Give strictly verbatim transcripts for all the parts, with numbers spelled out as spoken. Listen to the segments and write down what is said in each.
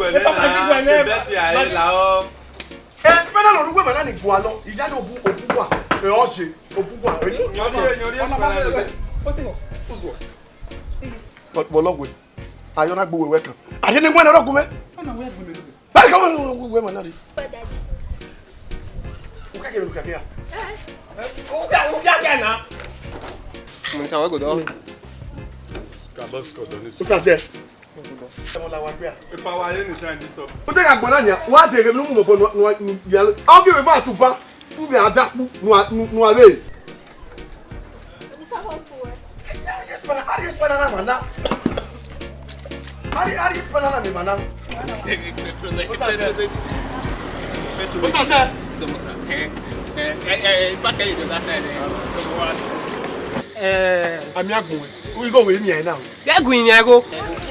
guẹlẹ Papa, ti na, guẹlẹ. Bẹsi a i la ọ. Ẹ, spana ne ọ rre uwu emwa na ni gualọ, iya ne obu, obu wa, ẹ, ọ ye, obu wa, ẹ. Yọrọ, yọrọ, spana. Uzuọ. Vbọlọghe, ayọ na gbe uwẹ kan. A rhie ne wẹ na rọ gu mwẹ. Ọ na wẹ gu mwẹ. Ba ka wẹ wẹ ma na re. U ka kere, u ka kere. U ka, u ka kere na. Mo sa wẹ godo. Ka boss ko do ni. U sa sẹ. Ẹ mọ la wa gbẹ a. Ipa wa ye ni sa ni stop. U te ka gbọ na nia, wa te ghe nu mu mo bo nu ya. I'll give you back to back. U vbe a dakpu ne uwa, ne uwa vbe. Ari, ari spana na ma na. Ari, ari spana na ma na. Usa sẹ. Usa sẹ. Eh, eh, eh, back here, the other side, eh. Eh, ami agun. Igho wẹ miẹn na. Ghẹ gu iyan igho.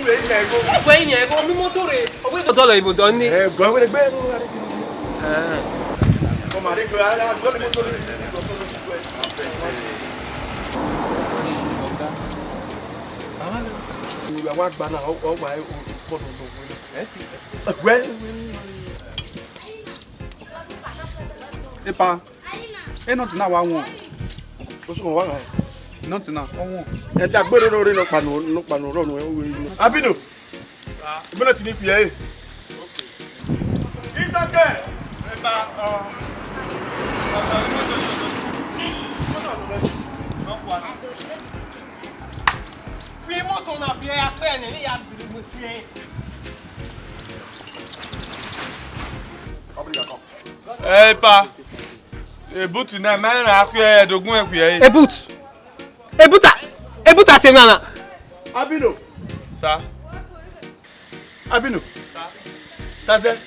Wẹ miẹn igho. Ghẹ gu iyan igho, mi moto rre. Ọ wẹ dọdọ ibo dọ ni. Eh, gọ wẹ gbe mu. Eh. Kọ ma re ko ara gọ ni moto rre. Ìwà wa gba na, ọ, ọ wa, o, o, kọ nọ nọ wẹ na. Wẹ, wẹ. Epa, e nọtẹn na wa wọn. Osugbọn wa gha. Nọtẹn na, ọ wọn. Ẹ ti agbero no re nọkpa no, nọkpa no rọ no, ẹ, wẹ. Abino. Ibona ti ni kpiẹ ẹre. Isake. Eba, ọ. Fi imoto na biẹ ya kpẹ nẹ, ne ya gbiri mu kpiẹ. Ẹ pa. Ebutu na, ma na khuẹ ẹdogun ẹkhuẹ ẹre. Ebut. Ebuta. Ebuta te nana. Abino. Sa. Abino. Sa. Sase.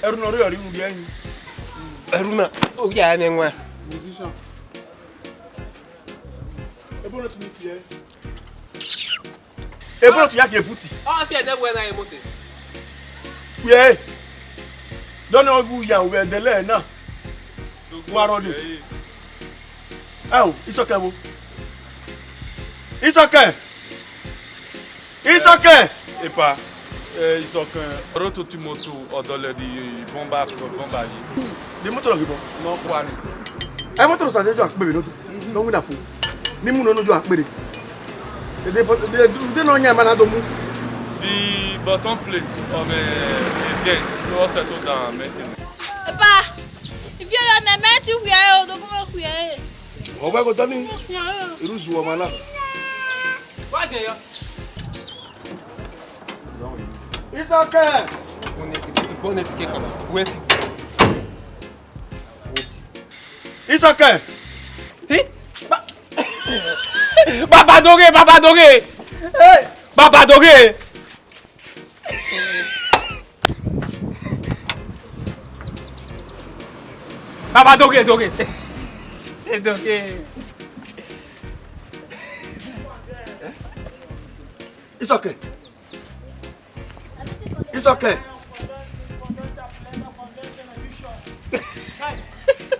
Ẹru na rre ọre iwurri ẹyin. Ẹru na. Ovbi a ne wan. Musician. Ebo na tuni kpiẹ. Ebo na tu ya ke buti. Ọ si ẹdẹ wẹ na ye Mose. Kpiẹ. Dọnọ gu ya wẹ dẹlẹ na. Wa rọ ni. Ẹ o, Isọkẹ wo? Isọkẹ! Isọkẹ! Epa, eh, Isọkẹ, ọre ototọ imoto ọdọlẹ di bọmba, bọmba yi. Di imoto lọ ghi bọ? Nọ kua ni. Ẹ, imoto sa se jọ akpebe noto. Nọ wina fo. Ni mu nọ no jọ akpere. Ede, ede, ede nọ yan ma na do mu. The bottom plate of a, a dent, so ọ settle down, maintain. Epa, ivie ya ne mẹ ti khuẹ ẹre o, do gu mwẹ khuẹ ẹre. Ọ wẹ gho dọni, iruzu ọmwa na. Wa jẹ yọ. Isọkẹ. Bonnet, bonnet ke kama. Wait. Isọkẹ. Hi? Ba- Baba doghe, baba doghe. Hey. Baba doghe. Baba doghe, doghe. Doghe. It's okay. It's okay.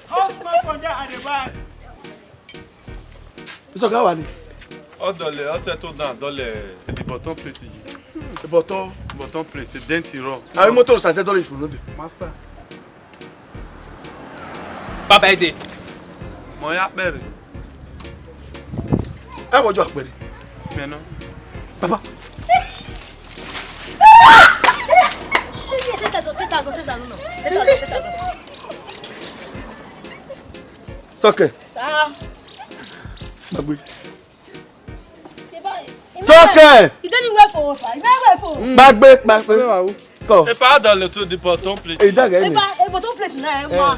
How small from there at the back? It's okay, how are you? Ọ dọlẹ, ọ tẹ to dan dọlẹ, the bottom plate yi. The bottom? Bottom plate, dent rọ. Àwọn mọ́tò ṣàṣẹ dọlẹ ìfòlódé. Master. Baba ede. Mọ ya kpẹre. Ẹ wọjọ akpẹre. Mẹ nọ. Baba. Ten thousand, ten thousand, ten thousand, no. Ten thousand, ten thousand. Sọkẹ. Sir. Gbàgbé. Sọkẹ. You don't need wear for water. You don't wear for. Gbàgbé, gbàgbé. Kọ. Epa adọlẹ to the bottom plate. Èyí dàgẹ́ mi. Epa, e bottom plate na ẹ wá.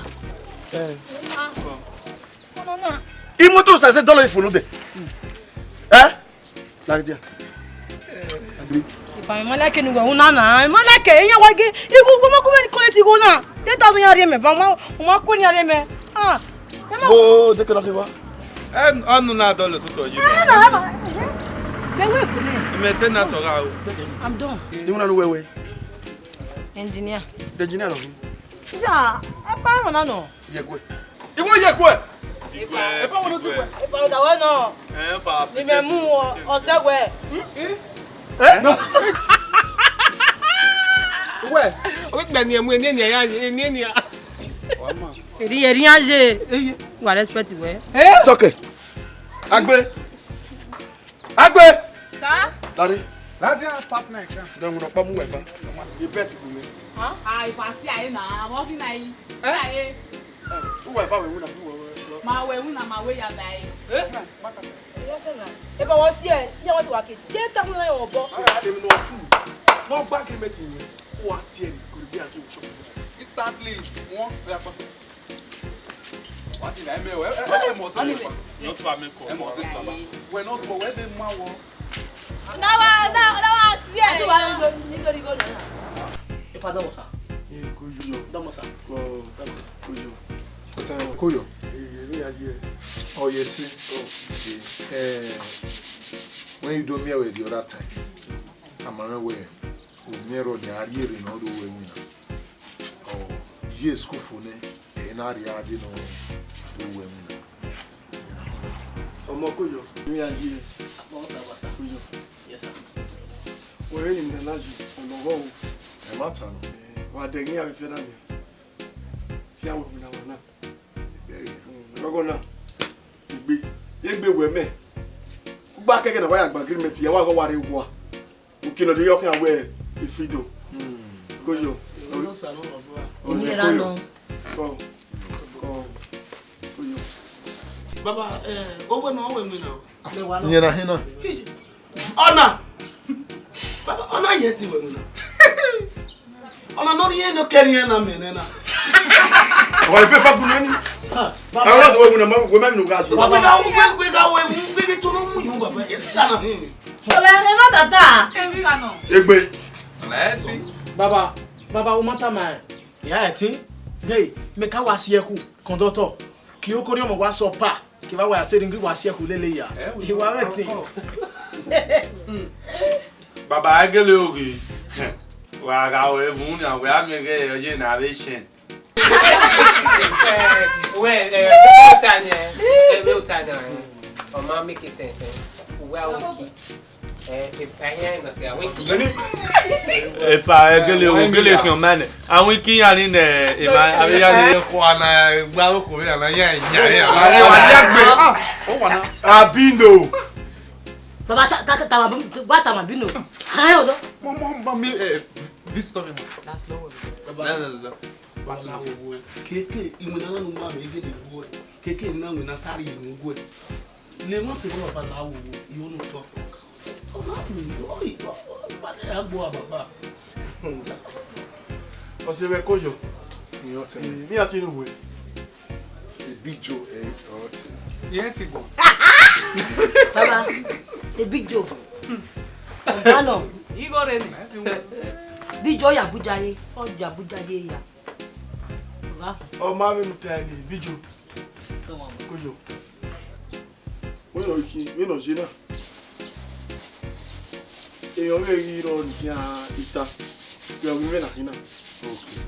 Ẹ. Ẹ wá. Ọ̀nà náà. Imoto ṣàṣẹ dọlẹ ìfòlódé. Ẹ? Lagdia. Ipa mi malake ni wẹ una na. Malake, iyan wa ge. Igu, igu mo ku me collect igu na. Ten thousand ya rhie mẹ, ba ma, ma ku ni rhie mẹ. Ah. Mo de kena ke wa. Ẹ, ọnu na dọlẹ tutu yi. Ah, na, na. Me wait for me. Maintenance ọgha o. I'm done. Ni una nu wẹwẹ. Engineer. The engineer nọ. Ya, ẹ pa ẹmọ na nọ. Ye kue. Iwọ ye kue. Ẹ pa wo ló dùn wẹ. Ẹ pa ọ̀dà wẹ nọ. Ẹ pa. Ni mẹ mu ọ, ọsẹ wẹ. Ẹ? Wẹ. O gbẹ ni emu ni ni ya ni ni. Eri, eri yan ye. Eye. Wa respect wẹ. Sọkẹ. Agbe. Agbe. Sir? Dari. Ladian partner kan. Dẹ wọn pa mu wẹ fa. Ye bet gu mi. Ah, ah, if I see I na, I'm working na yi. Eh? Aye. U wẹ fa wẹ wuna, u wẹ wẹ. Ma wẹ wuna, ma wẹ ya da yi. Eh? Yes, sir. Eba wọ si ẹ, iye wọn ti wa ke. Ten thousand naira ọbọ. Emi nọ fu. Nọ gba agreement yẹn. Wa tie ni, kò rí bí a ti wò shop. Instantly, wọn bẹ apá. Wa ti la ẹmẹ o, ẹ, ẹ, ẹ mọ sẹ. Yọ tún amẹ kọ. Ẹ mọ sẹ baba. Wẹ nọ sọ, wẹ bẹ ma wọ. Ọ̀dà wa, ọ̀dà, ọ̀dà wa si ẹ. Ẹ ti wà lọ nítorí gòlù náà. Ẹ pa dọ́mọ̀ sá. Ẹ kò yọ. Dọ́mọ̀ sá. Kò, dọ́mọ̀ sá. Kò yọ. Kò yọ. Ẹ, ẹ, ẹ, ẹ, ẹ. Oh, yes, sir. Oh. Eh, when you do me away the other time, I'm aware. Omiẹn rọ ne a rhie rre ne ọ do wẹ winna. Ọ ye school fo nẹ, ẹ i na rhie a dee ne ọ do wẹ winna. Ọmọ Koyo. Emi a ye. Bọ́sà, bọ́sà. Koyo. Yes, sir. Wẹ rẹ emwi ne a na ye, ọ lọghọ o. Ẹ ma ta nọ. Eh, wa dẹ ghi iran vbe fiẹ na nian. Te iran wẹ winna wa na. Egbe rẹ. Mm, ọgọ na. Egbe. Egbe wẹ mẹ. Kugba kẹgẹ na wa ya gba agreement, ya wa gọ wa rre wa. Uki nọ de yọ khian wẹ e freedom. Koyo. Eni erha nọ. Kọ. Kọ. Koyo. Baba, eh, owẹ nọ, owẹ mi na. Iyẹn na hin na. Ọna. Baba, ọna yẹ ti wẹ mi na. Ọna nọ rhie nọ kẹrhie na mẹ nẹ na. Wa ipe fa gun nani. Baba. Ẹ wọ́n tó wẹ mi na, wẹ mẹ mi nù gas. Baba, wẹ ga, wẹ, wẹ ga, wẹ, wẹ ga tó nọ mu yun, baba. Esi ga na hin. Baba, ẹ ma tata. Esi ga nọ. Egbe. Lẹti. Baba, baba, o ma ta ma. Ya ẹtin. Hey, mẹ ka wa si ẹkhu, conductor. Ki okori ọmọ wa sọ pa. Ke vbe wa ya sẹ ringi wa si ẹkhu lele ya. Ẹ, Iwa mwẹ ẹtin. Baba, a gele oghe. Wa gha ru evun nia, wẹ a miẹn ghẹ ọ ye na vbe ancient. Wẹ, ẹ, vbe ota nian, ẹ, vbe ota nian, ọ ma make sense, ẹ. Uwẹ a wiki. Ẹ, ẹ, ẹ, ẹ, nọ te a wiki. Epa, ẹ gele, o gele khian ma nẹ. Awin ki iran ni nẹ, emwa, avbe iran ni. Ẹ, khua na, gba oko vbe na, ya, ya, ya. Ẹ, wa ya gbe. Ó wà ná. Abino. Baba, ta, ta, ta, ta, wa ta ma bino. Ayo do. Mo, mo, mo, mi, eh, this story, mo. That's low. Baba. No, no, no, no. Baba, wo, wo. Keke, imwina na nu ma mi gele wo. Keke na imwina tari mu wo. Le mo se baba la wo, wo. Yo no to. Ọ na mi, ọ, ọ, ọ, ba de agbo a baba. Ọ se vbe koyo. Iyẹn ọtẹn. Eh, mi ati nu we. Ebi jo, eh, ọtẹn. Iyẹn ti gbọ. Baba, e Big Joe. Ọga nọ. Igho rre ni. Big Joe ya Abuja ye, ọ ya Abuja ye ya. Ọga. Ọ ma vbe mu ta ẹre ni, Big Joe. Come on. Kojo. Vbene ọ khin, vbene ọ ye na. Emwi ọvbehe ghi rrọọ ne I khian ta, vbe ọghe mwẹ na khin na. Okay.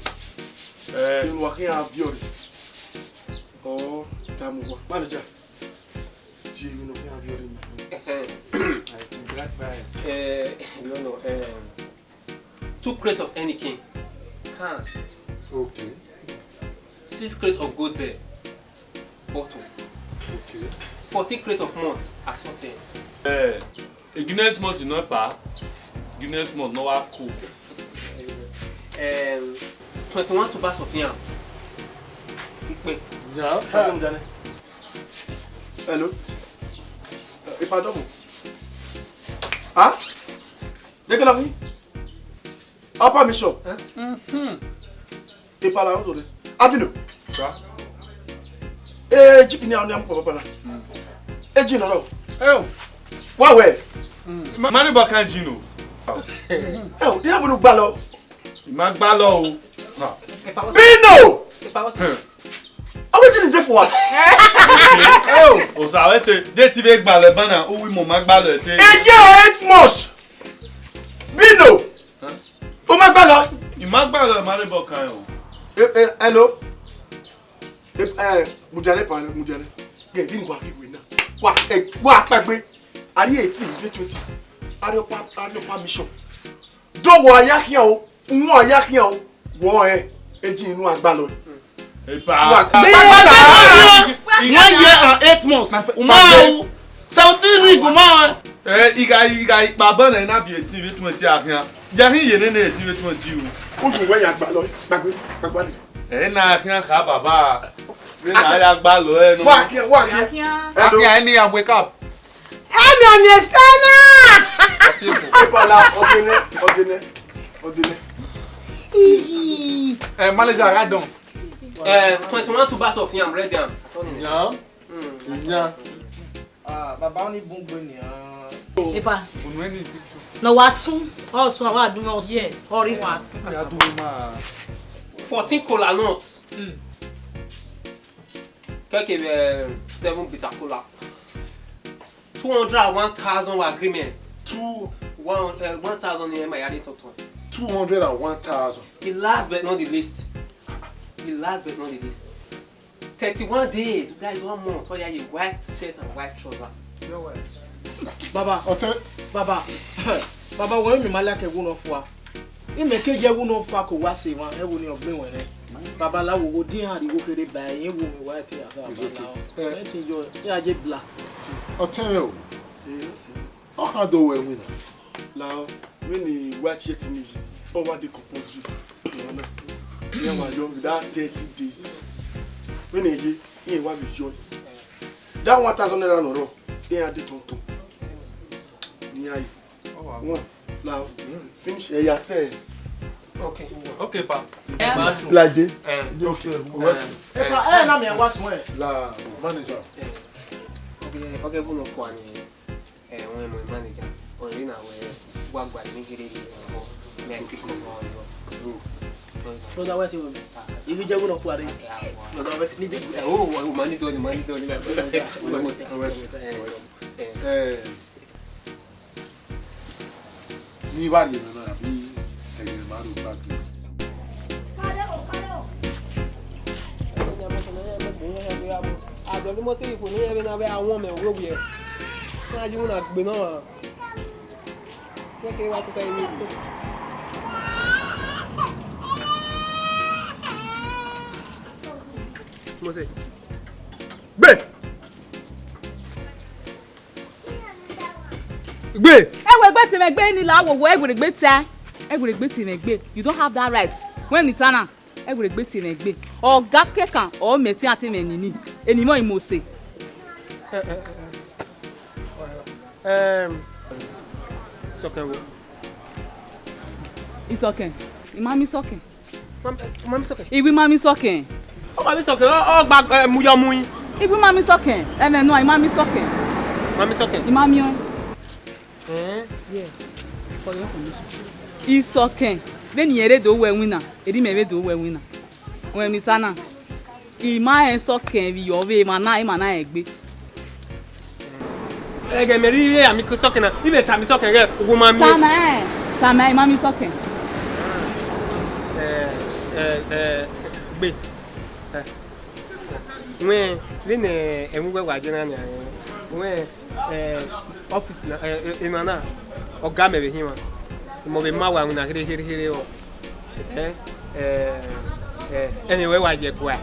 Eh. Emwi ne uwa khian viọ rre. Ọ tama uwa. Manager, tie emwi ne ọ khian viọ rre na. Eh, you know, eh, two crates of Heineken. Can. Okay. Six crates of Gold Bear. Bottle. Okay. Fourteen crates of malt assorted. Eh, Guinness malt nọ, epa. Guinness malt nọ wa ko. Um, twenty-one tubers of yam. Ikpe. Yeah. Sase mu jale. Hello. Eh, epa double. Ah? Dekele ọghe. Upper Mission. Eh? Mhm. Epa la otọ rre. Abino. Sa. Eh, jeep ni a ni a mu kpọpọ la. E jean nọ rọ. Eh. Wa wẹ. Ma, ma ni ba kan jean o. Eh, de na bunu gba lọ. I ma gba lọ o. Ha. Bino. Epa what's Hmm. Ọ wẹ jean dey for what? Eh. Osa wẹ sẹ, de ti vbe gba lẹ bana, u wi mo ma gba lẹ sẹ. A year or eight months. Bino. Huh? U ma gba lọ. I ma gba lọ, ma ni ba kan o. Eh, eh, hello. Eh, eh, Mujale pa, Mujale. Gẹ bi ni wa ghi wẹ na. Wa, eh, wa kpaegbe. Are you eighteen, are you twenty? Are you pa, are you pa mission? Do wọ a ya khian o, wọn a ya khian o, wọ ẹ, e jean inu agba lọ. Epa. Wa, One year and eight months. U ma ru. Seventeen ring, u ma ru. Eh, igha, igha, ikpa bọ na, na bi eighteen vbe twenty a khian. Ya hin ye nene eighteen vbe twenty o. U ju wẹ ya gba lọ, gbagbe, gbagba ni. Eh, na khian kha baba. Vbe na ya gba lọ ẹ nọ. Wa khian, wa khian. Wa khian. Hello. Wa khian, ẹni ya wake up. Ẹni ọni ẹsẹ náà. Epa la, ọgẹnẹ, ọgẹnẹ, ọgẹnẹ. Eh, manager, I don. Eh, twenty-one tubers of yam, red yam. Yeah. Mm. Yeah. Ah, baba, oni bun gbe ni, ah. Epa. Unu ẹni. Na wa sun, ọ sun, wa dun ọ sun. Yes. Ọ rri. Wa sun. Ya dun ma. Fourteen kola nuts. Mm. Kẹkẹ, eh, seven bitter kola. Two hundred and one thousand wa agreement. Two. One, eh, one thousand ni ma ya re tọtọn. Two hundred and one thousand. The last but not the least. The last but not the least. Thirty-one days, guys, one month. Oh yeah, you white shirt and white trouser. You're white. Baba. Ọtẹ. Baba. Baba, wẹ mi ma like ẹwu nọ fua. Imẹ ke ye ẹwu nọ fua ko wa se emwa, ẹwu ni ọ gbe wẹ nẹ. Baba la wo wo din a ri wo kere ba ẹyin wo mi wa te asa. It's okay. Baba la. Eh. Ẹ ti yọ, ẹ a je black. Ọtẹ rẹ o. Yes. Ọ khan do wẹ winna. Lao, vbene white shirt ni ye, ọ wa dey compulsory. Iran na, iran wa yọ that thirty days. Vbene ye, iran wa vbe yọ. That one thousand naira nọ rọ, iran dey tọn tọn. Ni aye. One, lao, finish, ẹ ya sẹ. Okay. Okay, pa. Lade. Eh. Okay. West. Eh, pa, eh, na mi wa sun ẹ. La manager. Okay, okay, bu no kwa ni. Eh, wọn mọ manager. Ọ yẹn na wẹ wa gba mi gere ni ọ. Mẹ ti kọ mọ ọ. Brother, wait a minute. If you just wanna quarry. Brother, wait, need it. Oh, oh, money don't, money don't. West. West. Eh. Ni wa rhie mwẹ nọ, abi ẹghẹ ne ma rho gba gbe. Adọlumọte ifo ne irẹn vbe na vbe a wọn mẹ wẹ owiẹ. Na ji wuna gbe nọ ra. Kẹkẹ wa tota iwe to. Mose. Gbe! Gbe. Ẹ wẹ gbe te mwẹ gbe ni la wo wo, ẹ wẹ gbe te. Ẹ wẹ gbe te mwẹ gbe. You don't have that right. When it's Anna, ẹ wẹ gbe te mwẹ gbe. Ọga kekan, ọ mẹ te a te mwẹ nini. Eni mọ Mose. Em, sọkẹn wo? Isọkẹn. Imami sọkẹn. Mam-, Mami sọkẹn. Iwi Mami sọkẹn. Ọ Mami sọkẹn, ọ, ọ gba, eh, mu yọ mu yin. Iwi Mami sọkẹn. Ẹmwẹ nọ, Imami sọkẹn. Ma miẹn Isọkẹn. I ma miẹn ọẹn. Ẹn? Yes. For your information. Isọkẹn, vbene irẹn rre do ru ẹwinna, erha imẹ vbe do ru ẹwinna. Wẹ emwi ta na? I ma rẹn Isọkẹn vbe iyọ vbe emwa na, emwa na rẹn egbe. Ẹghẹ mẹ rhie ivbi amiẹn Isọkẹn na, I vbe tama Isọkẹn ghẹ, uwu ma miẹn. Tama ẹn, tama ẹn, I ma miẹn Isọkẹn. Ẹ, ẹ, ẹ, gbe. Ẹ. Wẹ, vbene ẹmwẹ uwẹ wa ye na nian, wẹ, ẹ, ọfis na, ẹ, ẹ, emwa na, ọga mẹ vbe hin mwa. Mẹ vbe ma wa winna kherhe, kherhe, kherhe vbọ. Ẹ, ẹ, ẹ, ẹmwẹ wẹ wa ye ẹguae.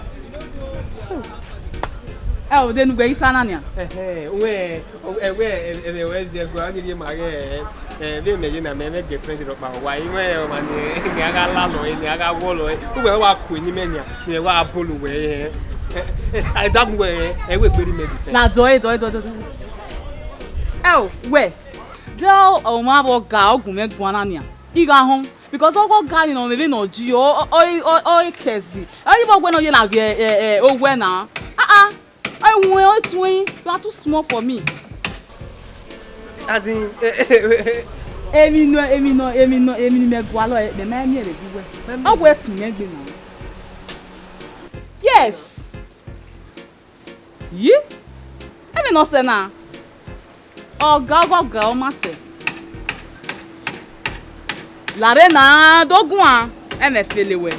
Ẹ o, de ne uwẹ i ta na nian? Ẹhẹn, wẹ, ẹ, wẹ, ẹ, ẹmwẹ wẹ ye ẹguae, ọni rhie ma ghẹ, ẹ, vbe mẹ ye na, mẹ, mẹ girlfriend rhọkpa, wa, I wẹ ọmwa ni, ne a gha lalọ, ne a gha wọlọ, uwẹ wa ku eni mẹ nian, ne wa bolo wẹ, ẹ, ẹ, ẹ, I dagun wẹ, ẹ, wẹ gbe rhie mẹ desẹ. Na dọe, dọe, dọe, dọe, dọe. Ẹ o, wẹ, de ọmwa vbe ọga ọgumwẹ guan na nian, I gha họn. Because ọghe ọga ni ne ọ mwẹ vbene ọ ji, ọ, ọ, ọ, ọ, ọ kẹzi. Ọ i vbe wẹ ne ọ ye na ghe, ẹ, ẹ, owẹ na. Ah, ah. Ọ i wuẹn, ọ i tuẹn, you are too small for me. As in, emwi nọ, emwi nọ, emwi nọ, emwi ne imẹ gualọ, mẹ ma miẹn rre vbe uwẹ. Ọ wẹ tu mwẹ gbe na. Yes. Yi? Ẹmwẹ ne ọ sẹ na? Ọga ọghọga ọ ma sẹ. Larre na do guan, ẹmwẹ fele wẹ.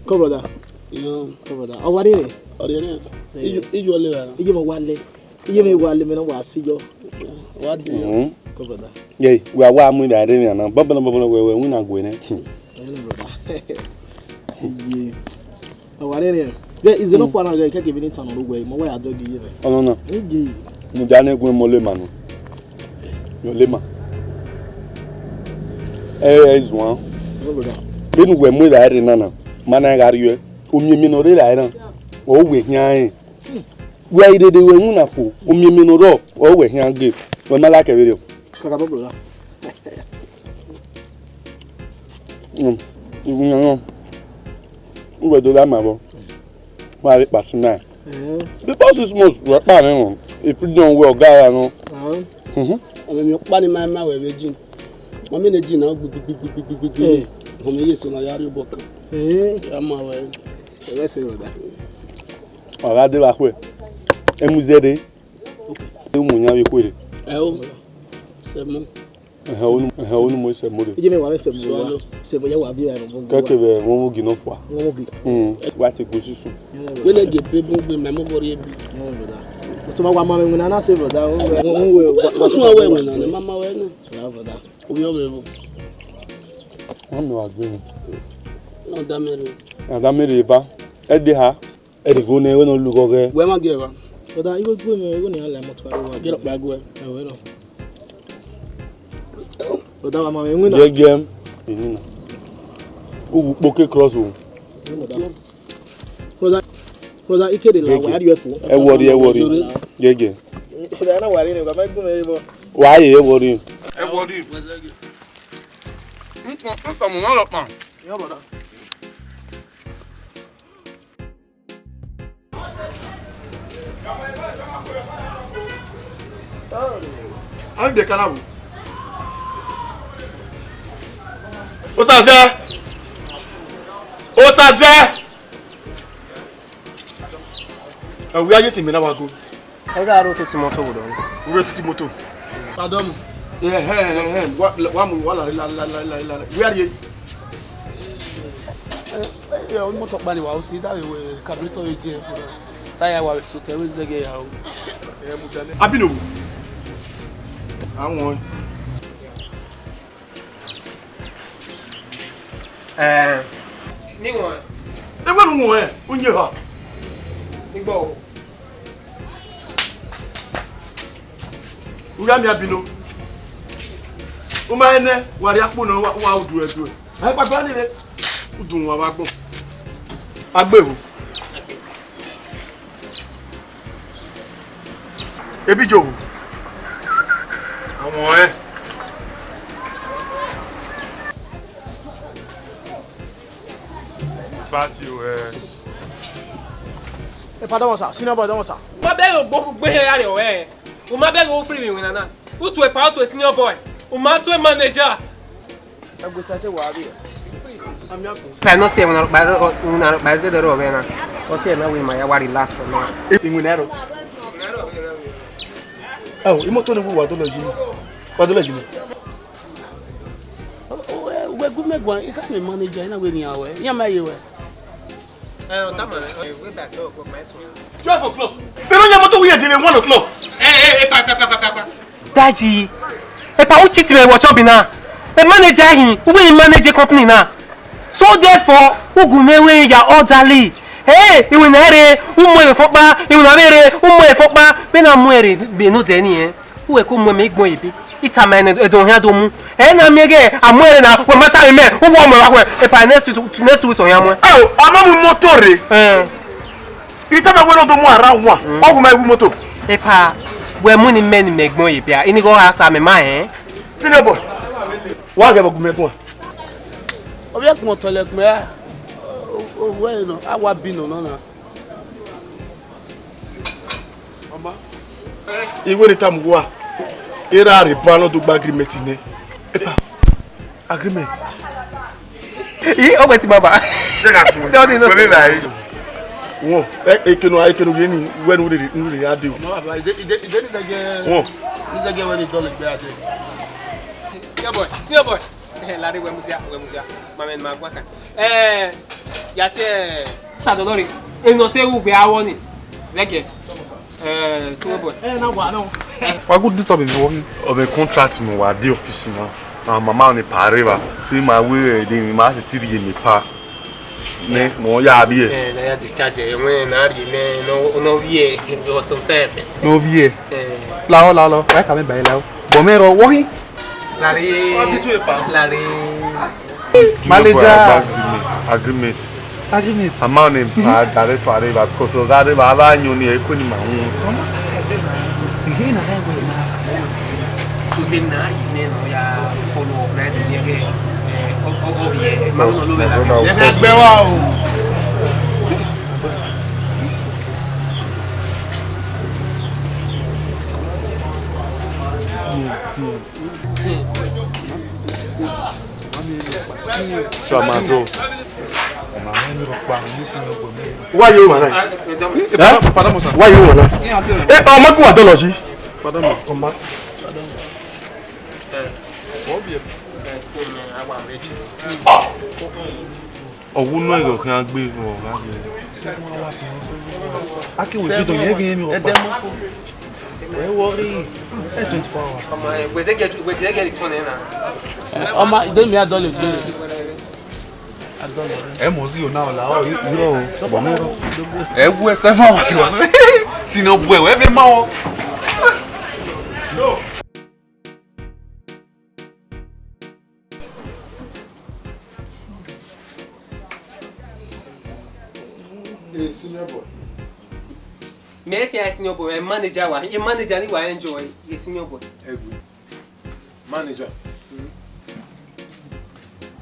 Come, brother. Yo. Come, brother. Ọ wa rre? Ọ rre. Iye, iye ọle ra? Iye mẹ wa le. Iye mẹ wa le, mẹ ne wa si yọ. Wa di yo. Mhm. Come, brother. Ye, wa wa mu da re na. Bọbọ na, bọbọ na, wẹ, wẹ, winna gue nẹ. Ẹnẹ, brother. Iye. Ọ wa rre. Ye, is enough for now, guy. Kẹkẹ vbe ne I tọn nọ ru wẹ, mẹ wa ya dọghe iye mẹ. Ọnọna. Iye. Mudia ne gun mẹ ole ma nọ. Mẹ ole ma. Ẹ, ẹ zuan. Come, brother. Vbene uwẹ mu da re na na, ma na gha rriọ. Omiẹn ne ọ rre ra na, ọ wẹ khian rẹn. Wẹ i rherhe wẹ winna fo, omiẹn ne ọ rrọọ, ọ wẹ khian ghe, wẹ ma like vberriọ. Kaka bubble ra. Mm, iwu yan yan. Uwẹ do la ma vbọ. Wa vbe kpa si na. Eh. Before six months, wẹ kpa nẹ nọ. E freedom wẹ ọga ra nọ. Ah. Mhm. Ọmọ mi ọkpa ni ma ma wẹ vbe gym. Ma mi ne gym na gbi gbi gbi gbi gbi gbi gbi. Eh. Ọmọ mi ye so na ya rrie obọ kan. Eh. Ya ma wẹ. Ẹ vbe sẹ vbe ọda. Ọ gha dee vbe akhuẹ, ẹ mu zẹ rre. Ok. Ẹ mu yan vbe khuerre. Ẹ o. Sẹmo. Ẹhẹn, unu, ẹhẹn, unu mo sẹmo rre. Iye mẹ wa vbe sẹmo wa. Swallow. Sẹmo ya wa bi ra nọ. Kẹkẹ vbe wọn mu gi nọ fua. Wọn mu gi. Mm, wa te go susu. Wẹ ne gie be bu gbe mẹ mo bọ rrie bi. Yeah, brother. Ọtọmwa wa ma mwẹ winna na sẹ, brother. Wọn, wọn, wọn, wọn, wọn sua wẹ winna ne ma ma wẹ ne. Yeah, brother. Ovbi ọvbehe. Wọn mẹ wa gbe mi. Na da mẹ rre. Na da mẹ rre eva. Ẹ de ha. Ẹrigho nẹ, wẹ ne ọ lu igho ghẹ. Wẹ ma gie evba. Brother, igho gbe mwẹ, igho ne iran la imọto aro wa. Gie ọkpa gue. Ẹ wẹ nọ. Brother, wa ma mwẹ winna. Giẹgiẹ, enina. Uwu kpoke cross o. Brother, brother, ikede la wa rio ẹfo. Ẹ worry, ẹ worry. Giẹgiẹ. Brother, na wa ri ne, wa ma gun ẹre bọ. Wa ye, ẹ worry. Ẹ worry. Nkan, nkan mo ma lọ pa. Yo, brother. Ami bie kana wo. Osaze! Osaze! Ẹ, wẹ a ye sin mẹ na wa go. Ẹ gha ro titi moto wo dọ. Wo titi moto. Pardon. Ẹhẹn, ẹhẹn, wa, wa mu, wa la, la, la. Where are you? Ẹ, ẹ, imoto kpani wa, o si da vbe wẹ carburetor ye je fo. Taya wa vbe so te wẹ zẹgẹ ya o. Ẹ, mu dane. Abino. Àwọn. Ẹ, ni wọn. Ẹ, wẹ nu wọn ẹ, u nye ha. Igbọ o. U ya mi abino. U ma nẹ, wa rhie akpo nọ, wa, wa udu ẹdẹ. Ẹ, kpakpa ni rre. Udu wa vbe agbọn. Agbehu. Ebi Jowo. Ọmọ ẹ. Party o, eh. Epa, dọmọ sa, senior boy, dọmọ sa. Ma bẹghe ogbo kugbe hẹ ya rre ọre. U ma bẹghe u free vbe iwinna na. U tue epa, u tue senior boy. U ma tue manager. Ẹgbẹsa te wa vbe. Ami ako. Pa no se una pa una pa se de ro vena. O se na we ma ya wa relax for now. Iwinna ro. Oh, imoto ni wa do lọ yi. Wa do lọ yi. Wẹ gu mẹ guan, I khama manager, I na wẹ ne iran wẹ, iran ma ye wẹ. Ẹ, ọ tama, ẹ, wẹ ba twelve o'clock ma sunu. Twelve o'clock? Vbene ọ yan moto wẹ dede one o'clock. Ẹ, ẹ, ẹ, pa, pa, pa. Daddy, epa, u cheat me vbe WhatsApp na. E manager hin, u wẹ manage company na. So therefore, u gu mwẹ wẹ ya orderly. Hey, iwinna rre, u mu ẹre fọkpa, iwinna vbe rre, u mu ẹre fọkpa, vbene a mu ẹre vbe ne odẹ ni, eh. U wẹ ko mu ẹmwẹ igbọn ebe. I tama ẹnẹ ẹdẹ ọhian do mu. Ẹ na miẹn ghẹ, a mu ẹre na, wẹ ma tama mẹ, u wẹ ọmọ ra wẹ, epa next week, next week ọhian mu. Ẹ o, a ma mu moto rre. Eh. I tama wẹ ne ọ do mu ara wan, ọ gu ma wu moto. Epa, wẹ mu ni mẹ ni mẹ gbọn ye bia, ini gho ha sa mẹ ma hẹn. Senior boy, wa ghẹ vbe gu mẹ guan. Ovbi ẹkpẹn ọtọ lẹ ẹkpẹn ra, owẹ nọ, a wa bi nọ nọ na. Iwẹ ne tama uwa, erha rre ban ne ọ do gba agreement nẹ. Epa, agreement. I, ọ wẹ ti ma ba. Jẹ ka kun. Dọni nọ. Wẹ vbe ba yi. Wọn, ẹ, ekenu, ekenu yeni, wẹ nu rere, nu rere ade o. Ọmọ baba, ide, ide, ide ni zẹgẹ. Wọn. Ni zẹgẹ wẹ ni dọlọ egbe ade. Senior boy, senior boy. Eh, lare wẹ mudia, wẹ mudia. Ma mẹ ma gua kan. Eh, ya tie. Sa dọlọ re. Eno te wu gbe awọ ni. Zẹgẹ. Eh, senior boy. Eh, na wa no. Wa go disturb mi, wa. Ọ vbe contract mi wa de office na. Na mama ni pa reva. So ma we, eh, de mi ma se ti rhie mi pa. Ne mo ya bi e. Eh, na ya discharge e, wẹ na rhie nẹ, no, no vie, eh, for some time. No vie. Eh. Lao, lao, lao. Wa ka me ba lao. Bo me ro wo hin. Lare. Lare. Manager. Agreement. Agreement. Agreement. Ama ni pa director are ba, because o ga re ba, ba nyo ni e ko ni ma wu. Mama, I say na. Ihe na ha we na. So dem na yi ne no ya follow up na de ye. Eh, o, o, o, ye. Ma no lo be la. Ye na gbe wa o. Tramadol. Why you wanna? Eh? Why you wanna? Eh, oh, my God, don't you? Pardon me. Come back. Ọ wu nọ ẹghẹ ọ khian gbe vbe ọgha. Seven hours, you know, seven hours. Aki we fit on every emi ọkpa. Wẹ worry. Eh, twenty-four hours. Ọmọ ẹ, wẹ zẹ get, wẹ zẹ get return ẹ na. Ọmọ, de mi adọle gbe. Ẹ mọ si o na ọla ọ. Ẹ wu ẹ seven hours wa. Si na bu ẹ wẹ vbe ma ọ. Hey, senior boy. Me tell you, senior boy, a manager wa, a manager ni wa enjoy, a senior boy. Egbe. Manager.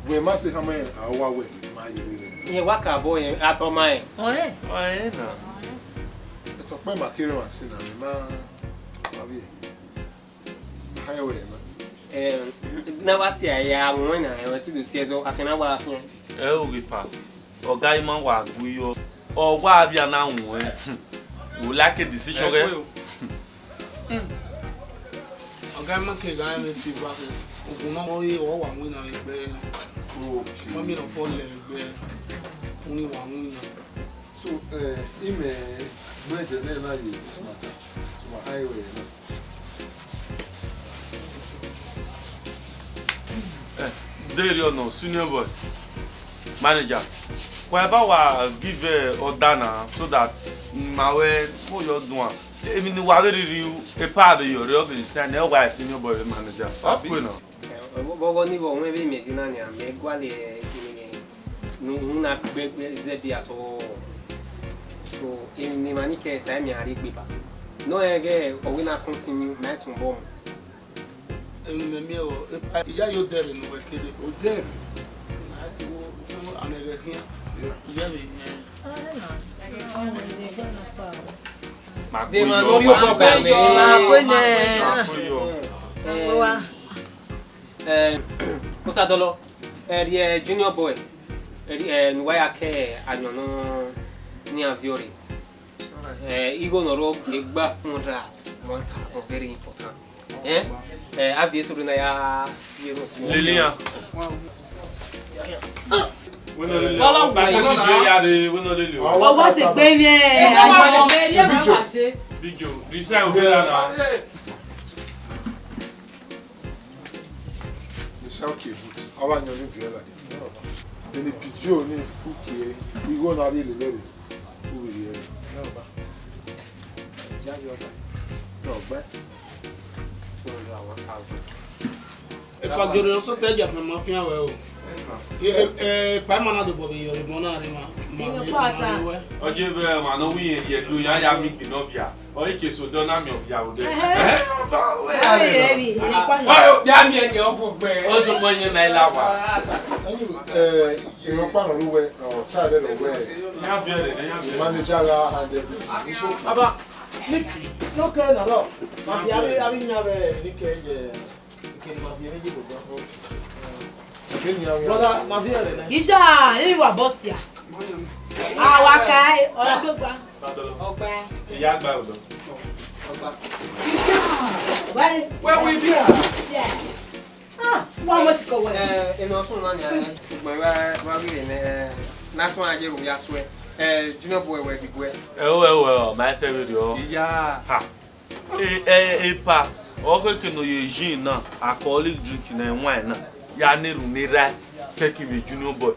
Wẹ ma se khama a wa wẹ ma ye rere. Iye wa ka bọ yẹn, a bọ ma yẹn. Ọ̀rẹ́. Ọ̀rẹ́ na. Ẹ sọ pé màá kéré wá sí náà, mi máa wá bí ẹ. Hayo wẹ na. Eh, na wa si a ya wọn na, ẹ wẹ tudu si ẹzọ, afian na wa afian. Ẹ o ghi pa. Ọga ima wa gu yọ. Ọ wa avia na wọn. Wo like decision ghẹ. Ọga ima ke gha ẹmwẹ feedback. Ogun nọ mọ ye ọ wa win na egbe. Okay. Mami nọ fọ lẹ egbe. Uni wa win na. So, eh, ime, mẹdẹ nẹ na ye this matter. So, wa ha ẹre na. Eh, Dere ọnọ, senior boy, manager. Wa ba wa give, eh, order na, so that ma wẹ mo yọ duan. Emi ni wa vbe riri u, epa vbe yọ re, ọ vbe sign, ẹ wa senior boy vbe manager. Ọ kue na. Vbọghọ ni vbe ọmwẹ vbe imẹ je na nian, mẹ gualọ eni ne unu na gbe zẹdẹ at all. So, emwi ne emwa ni kẹ ta, emwi a rre egbe ba. Nọ rẹn ghẹ ọ wẹ na continue, ma tọn obọ mu. Emwi ne mẹ miẹn vbọ, epa, I ya ye odẹ rre ne uwẹ kere. Odẹ rre? A ti wo, wo, a mwẹ ghẹ khian. Ma de ma no ri obọ gba mẹ. Ma kue nẹ. Ma kue yo. Ma kue wa. Eh, Osadọlọ, eh, rhie Junior Boy, eh, rhie, eh, ne uwa ya ke ayọn nọ ne iran viọ rre. Eh, igho ne ọ rrọọ gba hundred, one thousand, very important. Eh, eh, a viọ eso rre na ya ye ro so. Lele iran. Wẹ nọ lele. Wala wẹ nọ na. Wẹ nọ lele. Ọwọ sẹ gbe mẹ. Ẹ, ọmọ mẹ, ẹ, ẹ, ẹ, ẹ, ẹ, Big Joe, this side of here na. Ni sa uki but, a wa yan ni viẹ ladian. Eni Big Joe ni uki, igho na rhie lele rre, u vbe rhie ẹre. Ọgba. Epa gere ọ sọtẹ, ẹgia fian ma fian wẹ o. E, e, e, epa ima na dobọ vbe yọrọ emọ na rre ma. Iyẹn kpata. Ọ je vbe ọmwa ne ọ wẹ irẹn rhie do, iran ya miẹn igbinna ọvia. Ọ i ke so dọ na miẹn ọvia odẹ. Ẹhẹ. Ẹhẹ, ọba wẹ. Ẹhẹ, ẹhẹ, ẹhẹ, ẹhẹ. Ọ, ya miẹn ẹyẹ ọgwọgbe. Ọ sokpan iyẹn ma i la wa. Ẹni, eh, irẹn ọkpa nọ ru wẹ, ọ, ta ẹdẹ nọ wẹ. Iran viẹ rre, iran viẹ rre. Manager gha handle everything. Baba, Nick, no care na lọ. Ma bi abi, abi nya vbe Nick, eh, Nick, ma bi ene ye gbogbo. Brother, ma viẹ rre nẹ. Isha, ni wa boss tia. A wa ka, ọ̀rọ̀ tó gba. Ọgbẹ. Ìyá àgbà ọ̀dọ́. Wẹ́rẹ́. Where we be? Ah, wọ́n mọ̀ sí kọ wẹ̀. Eh, ẹ nọ sùn náà ni, eh, ṣùgbọ́n wá, wá rí rẹ̀, eh, lásán ayé ro ya sọ ẹ. Eh, Junior Boy, wẹ̀ dìbò ẹ. Ẹ o, ẹ o, ẹ o, ma ẹsẹ rẹ o. Ìyá. Ha. E, e, epa, ọ khẹke ne ọ ye gin na, alcoholic drink na, wine na, ya na erhunmwu ne erha kẹkẹ vbe Junior Boy.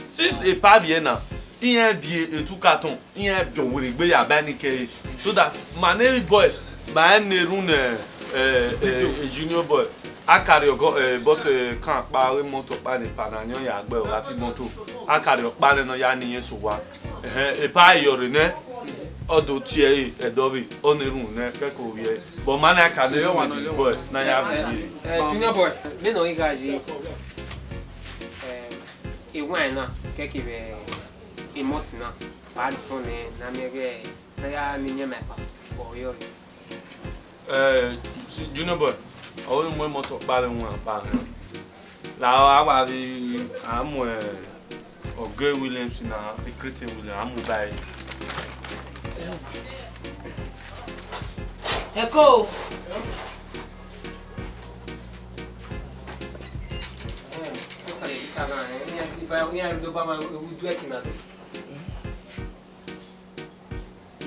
Since epa vbiẹ na, iran viọ etu carton, iran biẹ owerriegbe ya ba ni kẹre. So that ma ne boys, ma na erhunmwu ne, eh, eh, Junior Boy. A carry ọgọ, eh, but, eh, kan kpa, ọghe mọto kpa ne epa na yọn ya gbe, ọ gha fi mọto. A carry ọkpa nẹ ne ọ ya ne irẹn so owa. Ẹhẹn, epa yọ rre nẹ, ọ do tie ẹre ẹdẹ ọvbe, ọ na erhunmwu nẹ kẹkẹ ovbi ẹre. But ma na ka ne erhunmwu ne big boy na ya vbe ye. Eh, Junior Boy, vbene ọ ghi gha ye, eh, e wine na, kẹkẹ vbe e malt na, wa return nẹ, na miẹn ighẹ na ya ne iyẹn ma epa, ọ yọ rre. Eh, Junior Boy, ọ vbe mu emọto kpa vbe wan ba hẹn. La a wa vbe a mu, eh, ọgẹ Williams na, Ekrete Williams, a mu ba ẹre. Ẹko.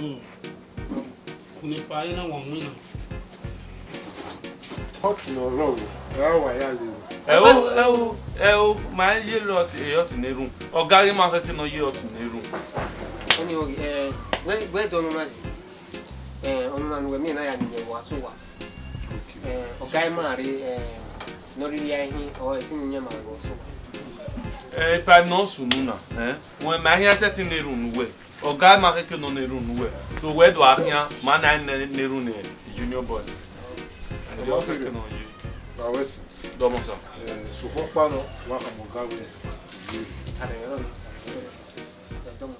Mm. Unu epa ẹre na wa winna. Hot nọ rrọọ, ẹ ra wa ya lele. Ẹ o, ẹ o, ẹ o, ma ye hot, e hot ne erhunmwu. Ọ gha ghi ma khẹke ne ọ ye hot ne erhunmwu. Ọni, eh, wẹ, wẹ dọ nọ na ye. Eh, ọnọna ne uwẹ miẹn na ya ni yẹn vbe aso owa. Eh, ọ gha ima rre, eh, ne ọ rhirhi a hin, ọ ẹtin ni yẹn ma vbe aso owa. Eh, epa ne ọ sunu na, eh, wẹ ma khian sẹtin na erhunmwu ne uwẹ. Ọ gha ima khẹke ne ọ na erhunmwu ne uwẹ. So wẹ do a khian, ma na na erhunmwu ne Junior Boy. Ọ khẹke ne ọ ye. Ba wẹ sin. Dọmọ sa. Eh, sokpan ọkpa nọ, wa khama ọga wẹ. Dọmọ.